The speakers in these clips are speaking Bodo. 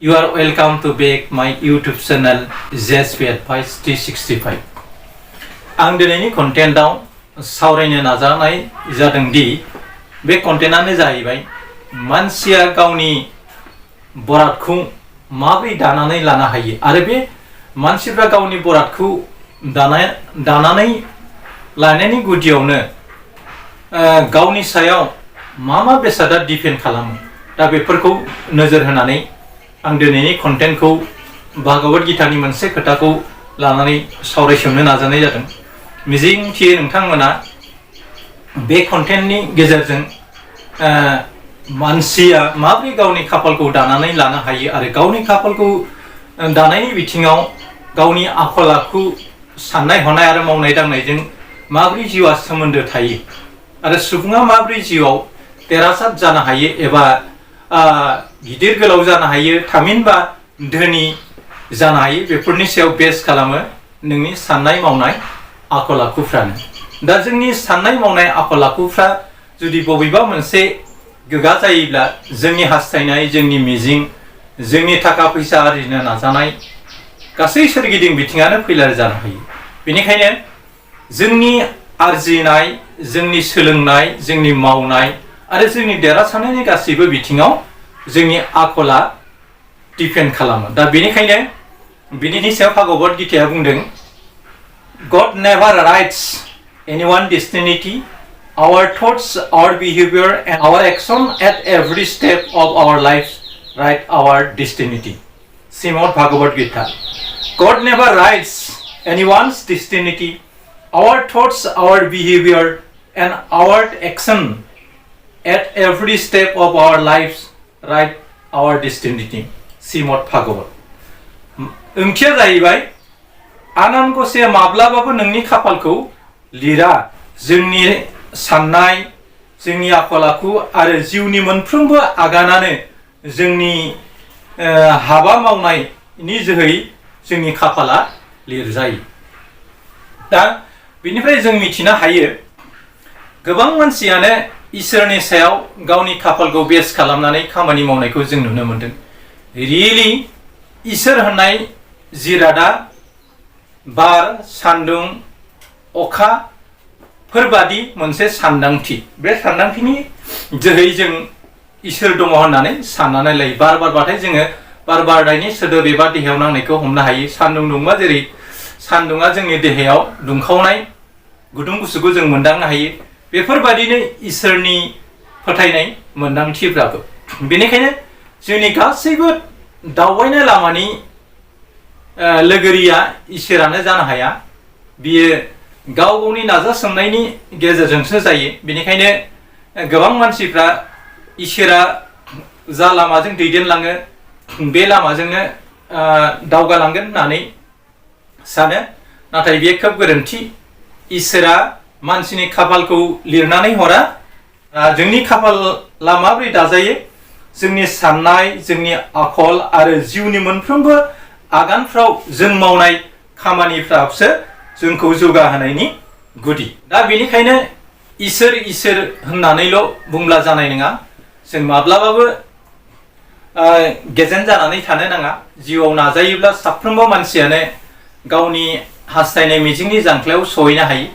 You are welcome to back my YouTube channel ZSP Advice 365. आं दिनैनि कन्टेन्टआव सावरायनो नाजानाय जादों दि बे कन्टेन्टआनो जाहैबाय मानसिया गावनि बरादखौ माबोरै दानानै लानो हायो आरो बे मानसिफ्रा गावनि बरादखौ दानानै लानायनि गुदियावनो गावनि सायाव मा बेसादा डिपेन्ड खालामो दा बेफोरखौ नोजोर होनानै आं दिनैनि कन्टेन्टखौ भागवत गीतानि मोनसे खोथाखौ लानानै सावरायसोमनो नाजानाय जादों। मिजिंथियो नोंथांमोना बे कन्टेन्टनि गेजेरजों मानसिया माबोरै गावनि खाफालखौ दानानै लानो हायो आरो गावनि खाफालखौ दानायनि बिथिङाव गावनि आखल आखु साननाय हनाय आरो मावनाय दांनायजों माबोरै जिउआ सोमोन्दो थायो आरो सुबुङा माबोरै जिउआव देरहासार जानो हायो एबा गिदिर गोलाव जानो हायो थामहिनबा धोनि जानो हायो बेफोरनि सायाव बेस खालामो नोंनि साननाय मावनाय आखल आखुफ्रानो। दा जोंनि साननाय मावनाय आखल आखुफ्रा जुदि बबेबा मोनसे गोगा जायोब्ला जोंनि हास्थायनाय जोंनि मिजिं जोंनि थाखा फैसा आरजिनो नाजानाय गासै सोरगिदिं बिथिङानो फैलार जानो हायो। बेनिखायनो जोंनि आरजिनाय जोंनि सोलोंनाय जोंनि मावनाय आरो जोंनि देरहासारनायनि गासैबो बिथिङाव जोंनि आखला डिपेन्ड खालामो। दा बेनिखायनो बिनि सायाव भागवत गीताया बुंदों God never writes anyone's destiny. Our thoughts, our behavior and our action at every step of our lives write our destiny. Srimad Bhagavad Gita. God never writes anyone's destiny. Our thoughts, our behavior and our action at every step of our lives write our destiny. Srimad Bhagavad. ओंथिया जाहैबाय आनान गसाइया माब्लाबाबो नोंनि खाफालखौ लिरा। जोंनि साननाय जोंनि आखल आखु आरो जिउनि मोनफ्रोमबो आगानानो जोंनि हाबा मावनायनि जोहै जोंनि खाफाला लिरजायो। दा बेनिफ्राय जों मिथिनो हायो गोबां मानसियानो इसोरनि सायाव गावनि खाफालखौ बेस खालामनानै खामानि मावनायखौ जों नुनो मोनदों। रियेलि इसोर होननाय जिरादा बार सान्दुं अखा फोरबादि मोनसे सानदांथि। बे सानदांथिनि जोहै जों इसोर दङ होननानै साननानै लायो। बार बारबाथाय जोङो बार बारनायनि सोदोब एबा देहायाव नांनायखौ हमनो हायो। सान्दुं दुंबा जेरै सान्दुङा जोंनि देहायाव दुंखावनाय गुदुं गुसुखौ जों मोनदांनो हायो बेफोरबादिनो इसोरनि फोथायनाय मोनदांथिफ्राबो। बेनिखायनो जोंनि गासैबो दावबायनाय लामानि लोगोरिया इसोरानो जानो हाया। बियो गाव गावनि नाजासोमनायनि गेजेरजोंसो जायो। बेनिखायनो गोबां मानसिफ्रा इसोरा जा लामाजों दैदेनलाङो बे लामाजोंनो दावगालांगोन होननानै सानो, नाथाय बेयो खोब गोरोन्थि। इसोरा मानसिनि खाफालखौ लिरनानै हरा। जोंनि खाफाला माबोरै दाजायो जोंनि साननाय जोंनि आखल आरो जिउनि मोनफ्रोमबो आगानफ्राव जों मावनाय खामानिफ्रासो जोंखौ जौगाहोनायनि गुदि। दा बेनिखायनो इसोर इसोर होननानैल' बुंब्ला जानाय नङा। जों माब्लाबाबो गेजेन जानानै थानो नाङा। जिउआव नाजायोब्ला साफ्रोमबो मानसियानो गावनि हास्थायनाय मिजिंनि जांख्लायाव सहैनो हायो।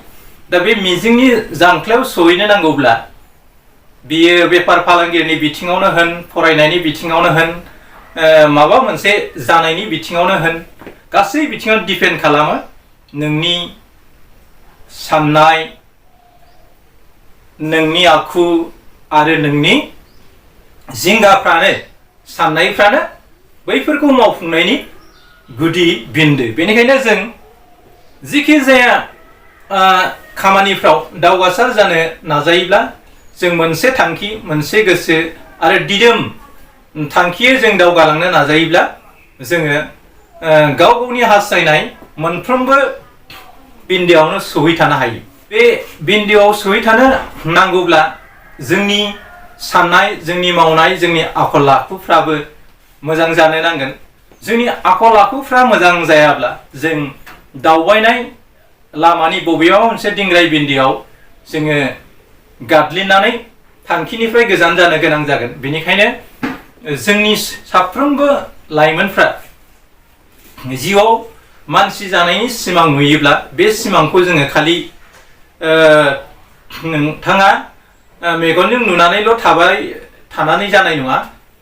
दा बे मिजिंनि जांख्लायाव सहैनो नांगौब्ला बियो बेफार फालांगिनि बिथिङावनो होन फरायनायनि बिथिङावनो होन माबा मोनसे जानायनि बिथिङावनो होन गासै बिथिङाव डिपेन्ड खालामो नोंनि साननाय नोंनि आखु आरो नोंनि जिंगाफ्रानो साननायफ्रानो बैफोरखौ मावफुंनायनि गुदि बिन्दो। बेनिखायनो जों जिखि जाया खामानिफ्राव दावगासार जानो नाजायोब्ला जों मोनसे थांखि मोनसे गोसो आरो दिदोम थांखियै जों दावगालांनो नाजायोब्ला जोङो गाव गावनि हास्थायनाय मोनफ्रोमबो बिन्दोआवनो सहैथानो हायो। बे बिन्दोआव सहैथानो नांगौब्ला जोंनि साननाय जोंनि मावनाय जोंनि आखल आखुफ्राबो मोजां जानो नांगोन। जोंनि आखल आखुफ्रा मोजां जायाब्ला जों दावबायनाय लामानि बबेबा मोनसे दिंग्राय बिन्दोआव जोङो गादलिनानै थांखिनिफ्राय गोजान जानो गोनां जागोन। बेनिखायनो जोंनि साफ्रोमबो लाइमोनफ्रा जिउआव मानसि जानायनि सिमां नुयोब्ला बे सिमांखौ जोङो खालि नोंथाङा मेगनजों नुनानैल' थानानै जानाय नङा।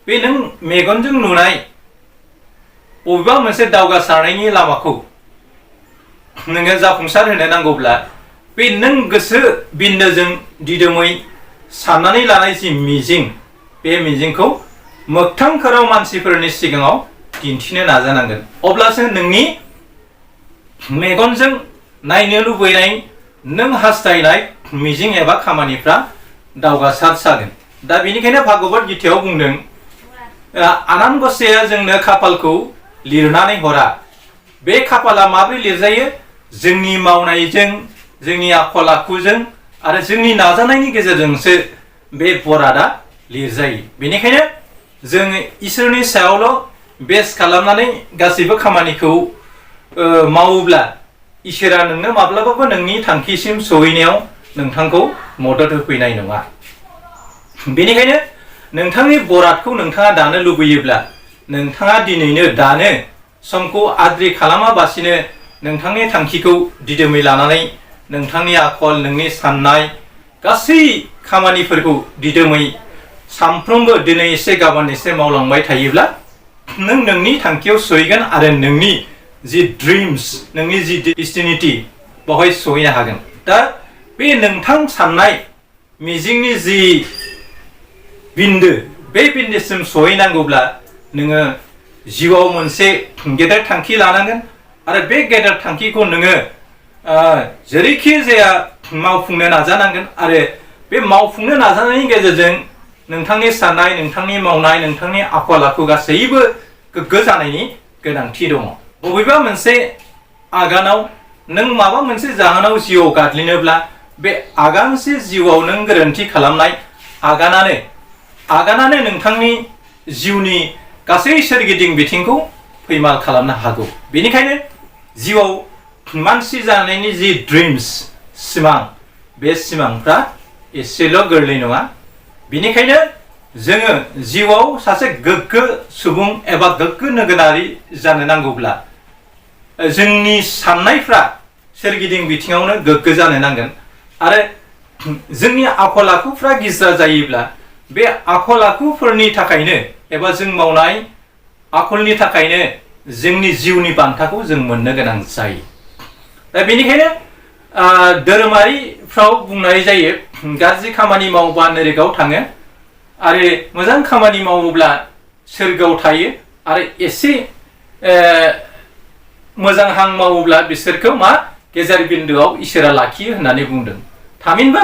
बे नों मेगनजों नुनाय बबेबा मोनसे दावगासारनायनि लामाखौ नोङो जाफुंसार होनो नांगौब्ला बे नों गोसो बिन्दोजों दिदोमै साननानै लानाय जि मिजिं, बे मिजिंखौ मोगथांखोराव मानसिफोरनि सिगाङाव दिन्थिनो नाजानांगोन। अब्लासो नोंनि मेगनजों नायनो लुबैनाय, नों हास्थायनाय मिजिं एबा खामानिफ्रा दावगासार जागोन। दा बेनिखायनो भागवत गीतायाव बुंदों, आनान गसाइया जोंनो खाफालखौ लिरनानै हरा। बे खाफाला माबोरै लिरजायो? जोंनि मावनायजों, जोंनि आखल आखुजों आरो जोंनि नाजानायनि गेजेरजोंसो बे बरादा लिरजायो। बेनिखायनो जों इसोरनि सायावल' बेस खालामनानै गासैबो खामानिखौ मावोब्ला इसोरा नोंनो माब्लाबाबो नोंनि थांखिसिम सहैनायाव नोंथांखौ मदद होफैनाय नङा। बेनिखायनो नोंथांनि बरादखौ नोंथाङा दानो लुबैयोब्ला नोंथाङा दिनैनो दानो समखौ आद्रि खालामाबासिनो नोंथांनि थांखिखौ दिदोमै लानानै नोंथांनि आखल, नोंनि साननाय गासै खामानिफोरखौ दिदोमै सानफ्रोमबो दिनै एसे गाबोन एसे मावलांबाय थायोब्ला नों नोंनि थांखियाव सहैगोन आरो नोंनि जि ड्रिम्स, नोंनि जि डेस्टिनिटी बेवहाय सहैनो हागोन। दा बे नोंथां साननाय मिजिंनि जि बिन्दो, बे बिन्दोसिम सहैनांगौब्ला नोङो जिउआव मोनसे गेदेर थांखि लानांगोन आरो बे गेदेर थांखिखौ नोङो जेरैखि जाया मावफुंनो नाजानांगोन आरो बे मावफुंनो नाजानायनि गेजेरजों नोंथांनि साननाय, नोंथांनि मावनाय, नोंथांनि आखल आखु गासैबो गोग्गो जानायनि गोनांथि दङ। बबेबा मोनसे आगानाव नों माबा मोनसे जाहोनाव जिउआव गाग्लिनोब्ला बे आगानसे जिउआव नों गोरोन्थि खालामनाय आगानानो नोंथांनि जिउनि गासै सोरगिदिं बिथिंखौ फैमाल खालामनो हागौ। बेनिखायनो जिउआव मानसि जानायनि जि ड्रिम्स, सिमां, बे सिमांफ्रा एसेल' गोरलै नङा। बेनिखायनो जोङो जिउआव सासे गोग्गो सुबुं एबा गोग्गो नोगोरारि जानो नांगौब्ला जोंनि साननायफ्रा सोरगिदिं बिथिङावनो गोग्गो जानो नांगोन आरो जोंनि आखल आखुफ्रा गिज्रा जायोब्ला बे आखल आखुफोरनि थाखायनो एबा जों मावनाय आखलनि थाखायनो जोंनि जिउनि बान्थाखौ जों मोननो गोनां जायो। दा बेनिखायनो धोरोमारिफ्राव बुंनाय जायो, गाज्रि खामानि मावोब्ला नरकआव थाङो आरो मोजां खामानि मावोब्ला सोरगोआव थायो आरो एसे मोजां हां मावोब्ला बिसोरखौ गेजेर बिन्दोआव इसोरा लाखियो होननानै बुंदों। थामहिनबा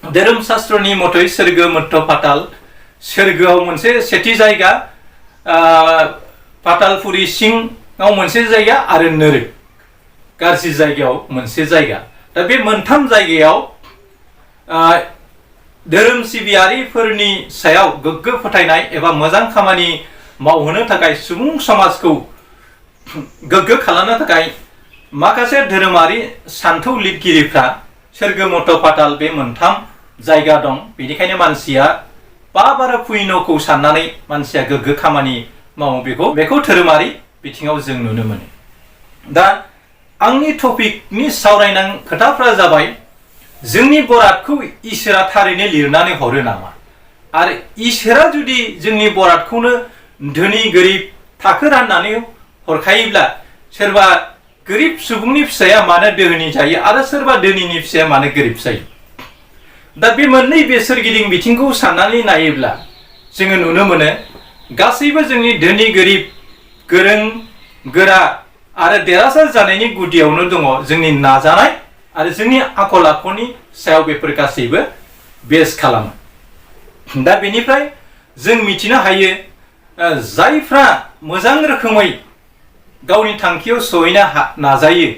धोरोम शास्त्रनि मथै सोरगो, मोट्ट पाताल, सोरगोआव मोनसे सेथि जायगा, पातालपुरि सिङाव मोनसे जायगा आरो नोरक गाज्रि जायगायाव मोनसे जायगा। दा बे मोनथाम जायगायाव धोरोम सिबियारिफोरनि सायाव गोग्गो फोथायनाय एबा मोजां खामानि मावहोनो थाखाय सुबुं समाजखौ गोग्गो खालामनो थाखाय माखासे धोरोमारि सान्थौ लिरगिरिफ्रा सोरगो, मोट्ट पाताल बे मोनथाम जायगा दं। बेनिखायनो मानसिया पाप आरो पुण्यखौ साननानै मानसिया गोग्गो खामानि मावो। बेखौ धोरोमारि बिथिङाव जों नुनो मोनो। दा आंनि टपिकनि सावरायनां खोथाफ्रा जाबाय, जोंनि बरादखौ इसोरा थारैनो लिरनानै हरो नामा? आरो इसोरा जुदि जोंनि बरादखौनो धोनि गोरिब थाखो राननानै हरखायोब्ला सोरबा गोरिब सुबुंनि फिसाया मानो दोहोनि जायो आरो सोरबा धोनिनि फिसाया मानो गोरिब जायो? दा बे मोननै बे सोरगिदिं बिथिंखौ साननानै नायोब्ला जोङो नुनो मोनो गासैबो जोंनि धोनि गोरिब, गोरों गोरा आरो देरहासार जानायनि गुदियावनो दङ जोंनि नाजानाय आरो जोंनि आखल आखुनि सायाव बेफोर गासैबो बेस खालामो। दा बेनिफ्राय जों मिथिनो हायो, जायफ्रा मोजां रोखोमै गावनि थांखियाव सहैनो नाजायो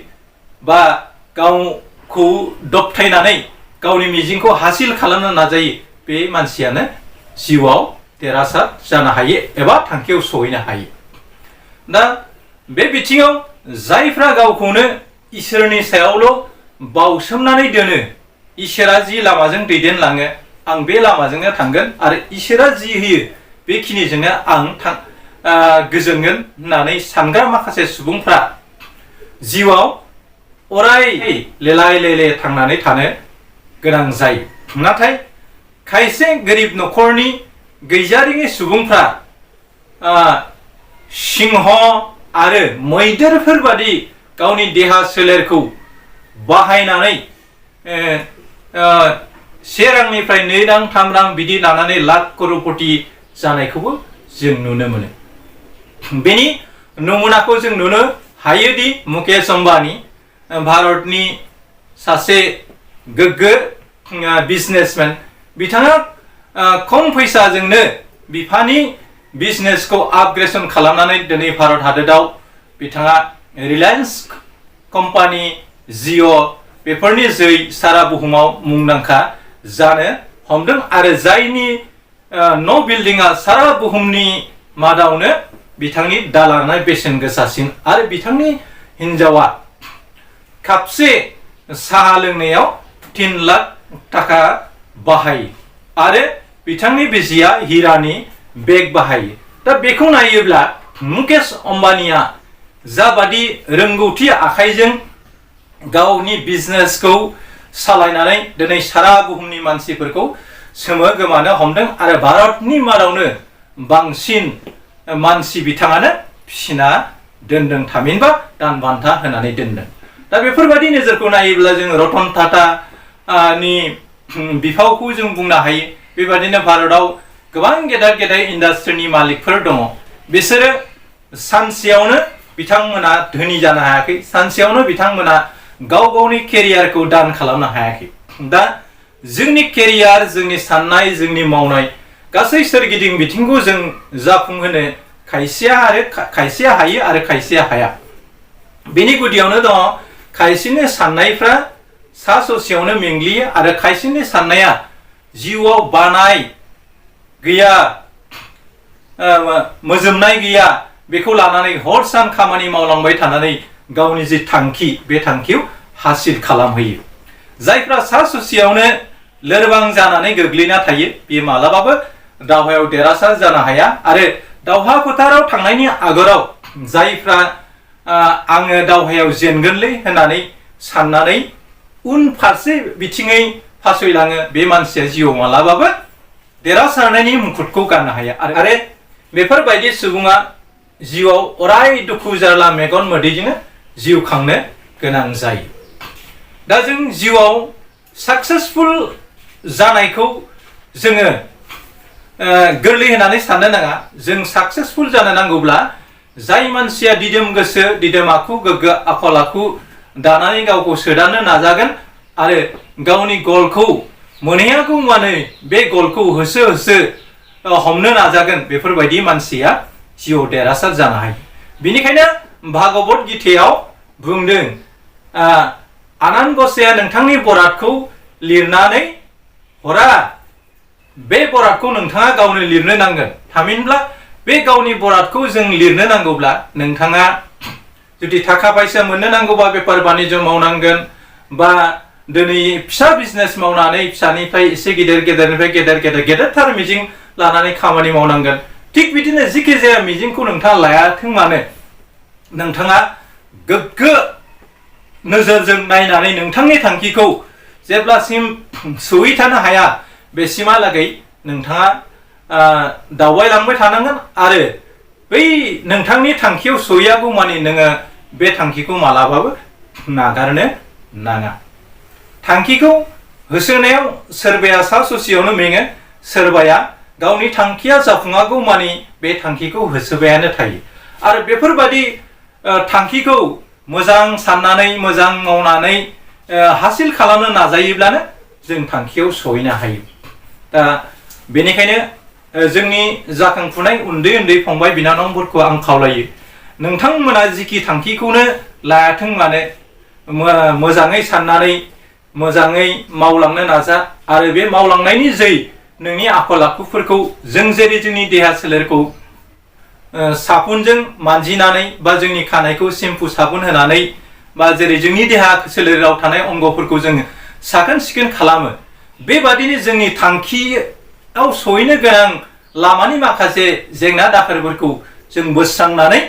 बा गावखौ दबथायनानै गावनि मिजिंखौ हासिल खालामनो नाजायो, बे मानसियानो जिउआव देरहासार जानो हायो एबा थांखियाव सहैनो हायो। दा बे बिथिङाव जायफ्रा गावखौनो इसोरनि सायावल' बावसोमनानै दोनो, इसोरा जि लामाजों दैदेनलाङो आं बे लामाजोंनो थांगोन आरो इसोरा जि होयो बेखिनिजोंनो आं गोजोनगोन होननानै सानग्रा माखासे सुबुंफ्रा जिउआव अराय लेलाय लेले थांनानै थानो गोनां जायो। नाथाय खायसे गोरिब न'खरनि गैजारिङि सुबुंफ्रा सिंह आरो मैदेरफोर बादि गावनि देहा सोलेरखौ बाहायनानै 1 रांनिफ्राय 2 रां 3 रां बिदि लानानै लाख करोड़पति जानायखौबो जों नुनो मोनो। बेनि नमुनाखौ जों नुनो हायोदि मुकेश अम्बानी भारतनि सासे गोग्गो बिजनेसमेन, बिथाङा खम फैसाजोंनो बिफानि बिजनेसखौ आपग्रेडेसन खालामनानै दिनै भारत हादराव बिथाङा रिलायन्स कम्पानि, जिअ बेफोरनि जै सारा बुहुमाव मुंदांखा जानो हमदों आरो जायनि न' बिल्डिंआ सारा बुहुमनि मादावनो बिथांनि दालाना बेसेन गोसासिन आरो बिथांनि हिन्जावा कापसे साहा लोंनायाव 3 लाख थाखा बाहायो आरो बिथांनि बिसिया हिरानि बेग बाहायो। दा बेखौ नायोब्ला मुकेश अम्बानीया जाबादि रोंगौथि आखाइजों गावनि बिजनेसखौ सालायनानै दिनै सारा बुहुमनि मानसिफोरखौ सोमोगोमानो हमदों आरो भारतनि मादावनो बांसिन मानसि बिथाङानो फिसिना दोनदों, थामहिनबा दान बान्था होनानै दोनदों। दा बेफोरबायदि नोजोरखौ नायोब्ला जों रतन टाटानि बिफावखौ जों बुंनो हायो। बेबादिनो भारताव गोबां गेदेर गेदेर इन्डास्ट्रिनि मालिकफोर दङ। बिसोरो सानसेयावनो बिथांमोना धोनि जानो हायाखै, सानसेयावनो बिथांमोना गाव गावनि केरियारखौ दान खालामनो हायाखै। दा जोंनि केरियार, जोंनि साननाय, जोंनि मावनाय गासै सोरगिदिं बिथिंखौ जों जाफुंहोनो खायसेया हायो आरो खायसेया हाया। बेनि गुदियावनो दङ खायसेनि साननायफ्रा सा ससेयावनो मेंग्लियो आरो खायसेनि साननाया जिउआव बानाय गैया, मोजोमनाय गैया, बेखौ लानानै हर सान खामानि मावलांबाय थानानै गावनि जि थांखि बे थांखियाव हासिल खालामहैयो। जायफ्रा सा ससेयावनो लोरबां जानानै गोग्लैना थायो बे मालाबाबो दावहायाव देरहासार जानो हाया आरो दावहा फोथाराव थांनायनि आगोलाव जायफ्रा आङो दावहायाव जेनगोनलै होननानै साननानै उनफारसे बिथिङै फासयलाङो बे मानसिया जिउआव मालाबाबो देरहासारनायनि मुकुटखौ गाननो हाया आरो बेफोरबायदि सुबुङा जिउआव अराय दुखु जारला मेगन मोदैजोंनो जिउ खांनो गोनां जायो। दा जों जिउआव साक्सेसफुल जानायखौ जोङो गोरलै होननानै साननो नाङा। जों साक्सेसफुल जानो नांगौब्ला जाय मानसिया दिदोम गोसो, दिदोम आखु, गोग्गो आखल आखु दानानै गावखौ सोदांनो नाजागोन आरो गावनि गलखौ मोनहैयागौमानि बे गलखौ होसो होसो हमनो नाजागोन, बेफोरबायदि मानसिया जिउआव देरहासार जानो हायो। बेनिखायनो भागवत गीतायाव बुंदों, आनान गसाइया नोंथांनि बरादखौ लिरनानै हरा, बे बरादखौ नोंथाङा गावनो लिरनो नांगोन। थामहिनबा बे गावनि बरादखौ जों लिरनो नांगौब्ला नोंथाङा जुदि थाखा फैसा मोननो नांगौबा बेफार बानिज्य मावनांगोन, बा दिनै फिसा बिजनेस मावनानै फिसानिफ्राय एसे गेदेरनिफ्राय गेदेरथार मिजिं लानानै खामानि मावनांगोन। थिग बिदिनो जिखि जाया मिजिंखौ नोंथाङा लायाथों मानो, नोंथाङा गोग्गो नोजोरजों नायनानै नोंथांनि थांखिखौ जेब्लासिम सहैथानो हाया बेसिमहालागै नोंथाङा दावबायलांबाय थानांगोन आरो बै नोंथांनि थांखियाव सहैयागौमानि नोङो बे थांखिखौ मालाबाबो नागारनो नाङा। थांखिखौ होसोनायाव सोरबाया सा ससेयावनो मेङो, सोरबाया गावनि थांखिया जाफुङागौमानि बे थांखिखौ होसोबायानो थायो आरो बेफोरबादि थांखिखौ मोजां साननानै मोजां मावनानै हासिल खालामनो नाजायोब्लानो जों थांखियाव सहैनो हायो। दा बेनिखायनो जोंनि जाखांफुनाय उन्दै उन्दै फंबाय बिनानावफोरखौ आं खावलायो, नोंथांमोना जिखि थांखिखौनो लायाथों मानो मोजाङै साननानै मोजाङै मावलांनो नाजा आरो बे मावलांनायनि जै नोंनि आखल आखुफोरखौ जों जेरै जोंनि देहा सोलेरखौ साबुनजों मानजिनानै बा जोंनि खानायखौ सेम्पु साबुन होनानै बा जेरै जोंनि देहा सोलेराव थानाय अंगफोरखौ जों साखोन सिखोन खालामो, बेबादिनो जोंनि थांखियाव सहैनो गोनां लामानि माखासे जेंना दाखोरफोरखौ जों बोस्रांनानै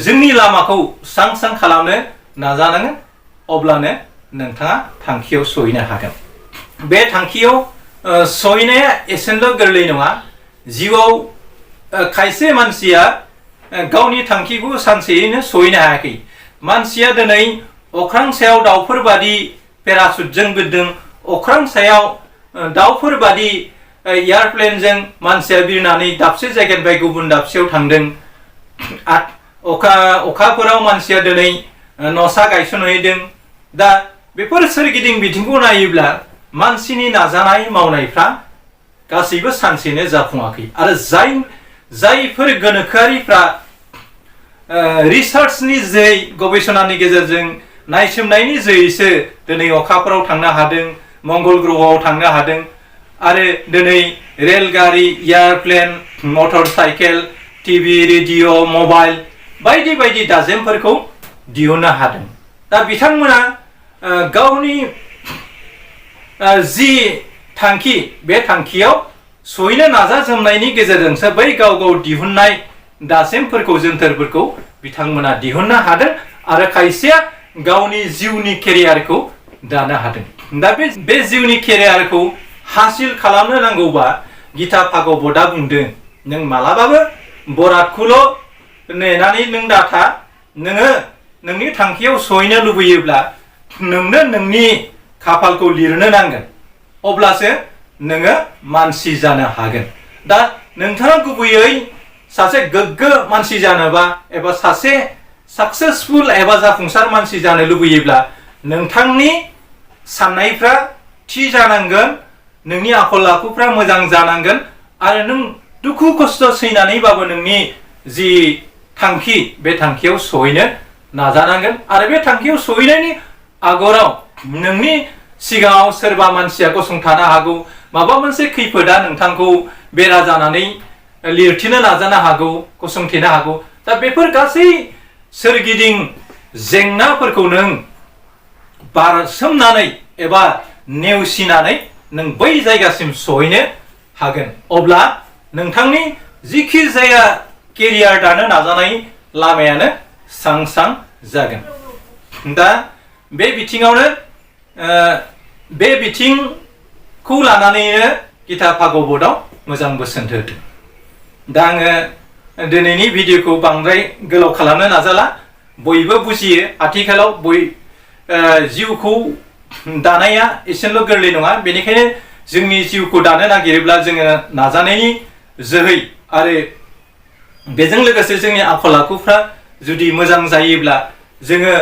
जोंनि लामाखौ स्रां स्रां खालामनो नाजानांगोन अब्लानो नोंथाङा थांखियाव सहैनो हागोन बे थांखियाव सहैनाया एसेल' गोरलै नङा जिउआव खायसे मानसिया गावनि थांखिखौ सानसेयैनो सहैनो हायाखै मानसिया दिनै अख्रां सायाव दाउफोर बादि पेराशुटजों बिरदों अख्रां सायाव दाउफोर बादि एयारप्लेनजों मानसिया बिरनानै दाबसे जायगानिफ्राय गुबुन दाबसेयाव थांदों अखाफोराव मानसिया दिनै न'सा गायसनहैदों दा बेफोर सोरगिदिं बिथिंखौ नायोब्ला मानसिनि नाजानाय मावनायफ्रा गासैबो सानसेनो जाफुङाखै आरो जायफोर गोनोखोआरिफ्रा रिसार्चनि जोहै गबेषणानि गेजेरजों नायसोमनायनि जोहैसो दिनै अखाफोराव थांनो हादों मंगल ग्रहआव थांनो हादों आरो दिनै रेलगारि aeroplane motor cycle TV radio mobile बायदि बायदि दाजेमफोरखौ दिहुननो हादों दा बिथांमोना गावनि जि थांखि बे थांखियाव सहैनो नाजाजोबनायनि गेजेरजोंसो बै गाव गाव दिहुननाय दाजेमफोरखौ जोनथोरफोरखौ बिथांमोना दिहुननो हादों आरो खायसेया गावनि जिउनि केरियारखौ दानो हादों दा बे जिउनि केरियारखौ हासिल खालामनो नांगौबा गीता भागवतआ बुंदों नों मालाबाबो बरादखौल' नेनानै नों दाथा नोङो नोंनि थांखियाव सहैनो लुबैयोब्ला नोंनो नोंनि खाफालखौ लिरनो नांगोन अब्लासो नोङो मानसि जानो हागोन दा नोंथाङा गुबैयै सासे गोग्गो मानसि जानोबा एबा सासे साक्सेसफुल एबा जाफुंसार मानसि जानो लुबैयोब्ला नोंथांनि साननायफ्रा थि जानांगोन नोंनि आखल आखुफ्रा मोजां जानांगोन आरो नों दुखु खस्थ' सैनानैबाबो नोंनि जि थांखि बे थांखियाव सहैनो नाजानांगोन आरो बे थांखियाव सहैनायनि आगराव नोंनि सिगाङाव सोरबा मानसिया गसंथानो हागौ माबा मोनसे खैफोदा नोंथांखौ बेरा जानानै लिरथेनो नाजानो हागौ गसंथेनो हागौ दा बेफोर गासै सोरगिदिं जेंनाफोरखौ नों बारसोमनानै एबा नेवसिनानै नों बै जायगासिम सहैनो हागोन अब्ला नोंथांनि जिखि जाया केरियार दानो नाजानाय लामायानो स्रां स्रां जागोन दा बे बिथिङावनो बे बिथिंखौ लानानैनो गीता भागवतआव मोजां बोसोन होदों दा आङो दिनैनि भिडिअखौ बांद्राय गोलाव खालामनो नाजाला बयबो बुजियो आथिखालाव जिउखौ दानाया एसेल' गोरलै नङा बेनिखायनो जोंनि जिउखौ दानो नागिरोब्ला जोङो नाजानायनि जोहै आरो बेजों लोगोसे जोंनि आखल आखुफ्रा जुदि मोजां जायोब्ला जोङो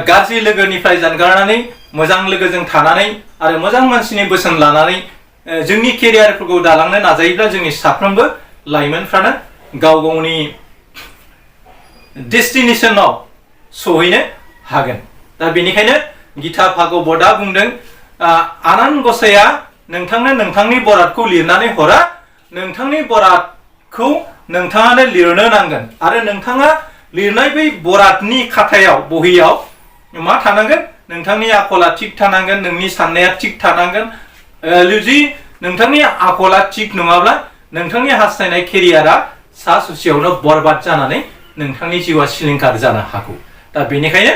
गाज्रि लोगोनिफ्राय जानगारनानै मोजां लोगोजों थानानै आरो मोजां मानसिनि बोसोन लानानै जोंनि केरियारफोरखौ दालांनो नाजायोब्ला जोंनि साफ्रोमबो लाइमोनफ्रानो गाव गावनि डेस्टिनेशनाव सहैनो हागोन दा बेनिखायनो गीता भागवतआ बुंदों आनान गसाइया नोंथांनो नोंथांनि बरादखौ लिरनानै हरा नोंथांनि बरादखौ नोंथाङानो लिरनो नांगोन आरो नोंथाङा लिरनाय बै बरादनि खातायाव बहियाव मा थानांगोन नोंथांनि आखला थिग थानांगोन नोंनि साननाया थिग थानांगोन जुदि नोंथांनि आखला थिग नङाब्ला नोंथांनि हास्थायनाय केरियारा सा ससेयावनो बरबाद जानानै नोंथांनि जिउआ सिलिंखार जानो हागौ दा बेनिखायनो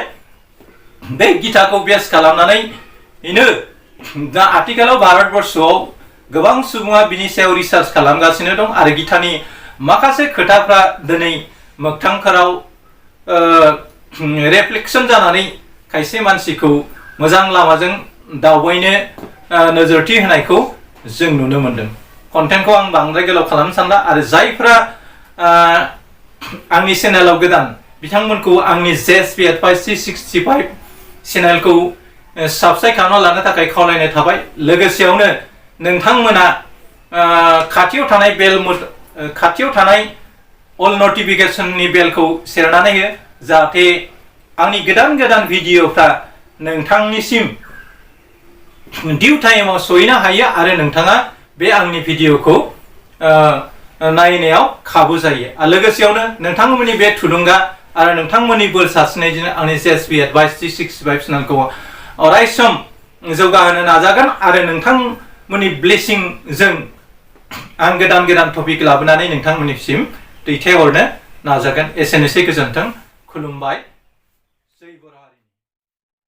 बे गीताखौ बेस खालामनानैनो दा आथिखालाव भारतबर्षआव गोबां सुबुङा बिनि सायाव रिसार्च खालामगासिनो दं आरो गीतानि माखासे खोथाफ्रा दिनै मोगथांफोराव रिफ्लेक्सन जानानै खायसे मानसिखौ मोजां लामाजों दावबायनो नोजोरथि होनायखौ जों नुनो मोनदों कन्टेन्टखौ आं बांद्राय गोलाव खालामनो सानला आरो जायफ्रा आंनि चेनेलाव गोदान बिथांमोनखौ आंनि जेएसपि एडभाइस 365 चेनेलखौ साबस्क्राइब खालामना लानो थाखाय खावलायनाय थाबाय लोगोसेयावनो नोंथांमोना खाथियाव थानाय अल नटिफिकेशननि बेलखौ सेरनानै हो जाहाथे आंनि गोदान गोदान भिडिअफ्रा नोंथांनिसिम डिउ टाइमाव सहैनो हायो आरो नोंथाङा बे आंनि भिडिअखौ नायनायाव खाबु जायो आरो लोगोसेयावनो नोंथांमोननि बे थुलुंगा आरो नोंथांमोननि बोर सारस्रिनायजों आंनि जेएसपि एडभाइस 365 चेनेलखौ अरायसम जौगाहोनो नाजागोन आरो नोंथांमोननि ब्लेसिंजों आं गोदान टपिक लाबोनानै नोंथांमोननिसिम दैथायहरनो नाजागोन। एसेनोसै, गोजोन्थों, खुलुमबाय।